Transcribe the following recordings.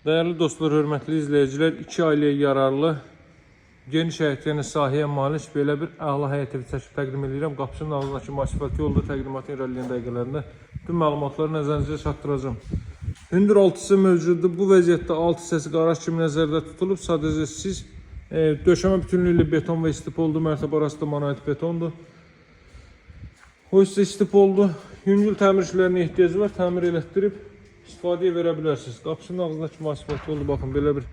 Dəyərli dostlar, hörmətli izləyicilər, iki ailəyə yararlı, geniş həyət, yəni sahəyə malik belə bir əla həyət evi çəkib təqdim edirəm. Qapısının ağzındakı asfalt yolda təqdimatın irəliləyən dəqiqələrində tüm məlumatları nəzərinizə çatdıracağam. Hündür altısı mövcuddur. Bu vəziyyətdə alt hissəsi qaraj kimi nəzərdə tutulub. Sadəcə siz döşəmə bütünlüyü ilə beton və istipoldur. Mərtəbə arası da monolit betondur. O hissə istipoldur. Yüngül təmir işlərinə ehtiyacı var. Təmir elətdirib istifadəyə verə bilərsiniz. Qapısının ağzındakı asfalt yoldur. Baxın, belə bir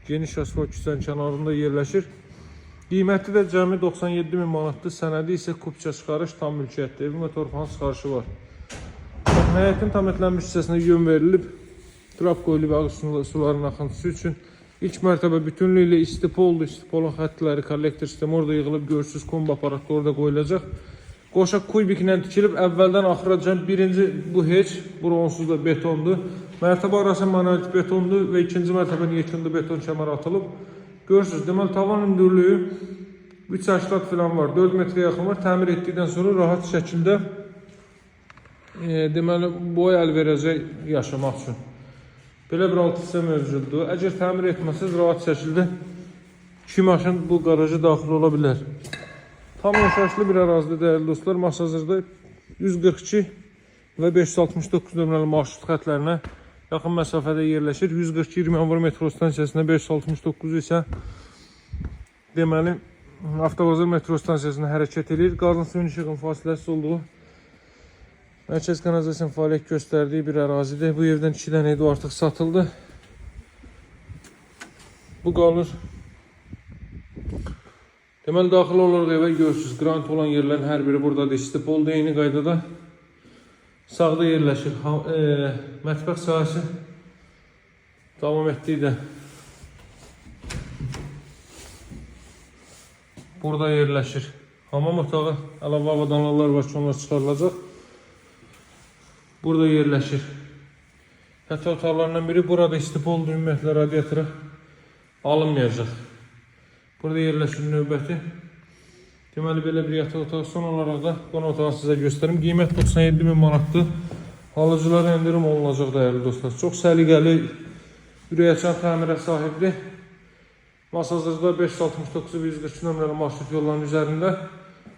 geniş asfalt küçənin kənarında yerləşir. Qiyməti də cəmi 97 min manatdır. Sənədi isə kupça çıxarış tam mülkiyyətdir. Evin və torpağın çıxarışı var. Baxın, həyətin tam etlənmiş hissəsinə yön verilib. Trap qoyulub ağız sularının axıntısı üçün. İlk mərtəbə bütünlüyü ilə istipoldur. İstipolun xəttləri, kollektor sistemi orada yığılıb. Görürsüz, kombi aparatı orada qoyulacaq. Qoşa kubiklə tikilib əvvəldən axıracan birinci bu heç, bura onsuz da betondur. Mərtəbə arası monolit betondur və ikinci mərtəbənin yekunda beton kəmər atılıb. Görürsüz, deməli tavan hündürlüyü 3,80 falan var, 4 metrə yaxın var. Təmir etdikdən sonra rahat şəkildə deməli boy əl verəcək yaşamaq üçün. Belə bir alt hissə mövcuddur. Əgər təmir etməsəz rahat şəkildə iki maşın bu qaraja daxil ola bilər. Tam yaşayışlı bir ərazidə dəyərli dostlar, Masazırda 142 və 569 nömrəli marşrut xətlərinə yaxın məsafədə yerləşir. 142 20 Yanvar metro stansiyasına, 569 isə deməli Avtovağzal metro stansiyasına hərəkət edir. Qazın suyun işığın fasiləsiz olduğu mərkəz kanalizasiyanın fəaliyyət göstərdiyi bir ərazidir. Bu evdən 2 dənə idi, o artıq satıldı. Bu qalır. Deməli daxil oluruq evə, görürsüz, qranit olan yerlərin hər biri buradadır. İstipoldur eyni qaydada. Sağda yerləşir mətbəx sahəsi. Davam etdikdə burada yerləşir hamam otağı. Əlavə avadanlıqlar var ki, onlar çıxarılacaq. Burada yerləşir yataq otaqlarından biri. Burada istipoldur, ümumiyyətlə radiatora alınmayacaq. Burada yerləşir növbəti. Deməli belə bir yataq otağı. Son olaraq da qonaq otağını sizə göstərim. Qiymət 97 min manatdır. Alıcılara endirim olunacaq dəyərli dostlar. Çox səliqəli, ürəkaçan təmirə sahibdir. Masazırda 569 və 142 nömrəli marşrut yollarının üzərində.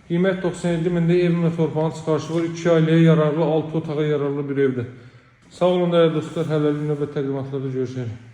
Qiymət 97 mində evin və torpağın çıxarışı var. 2 ailəyə yararlı, 6 otağa yararlı bir evdir. Sağ olun dəyərli dostlar. Hələlik növbət təqdimatlarda görüşərik.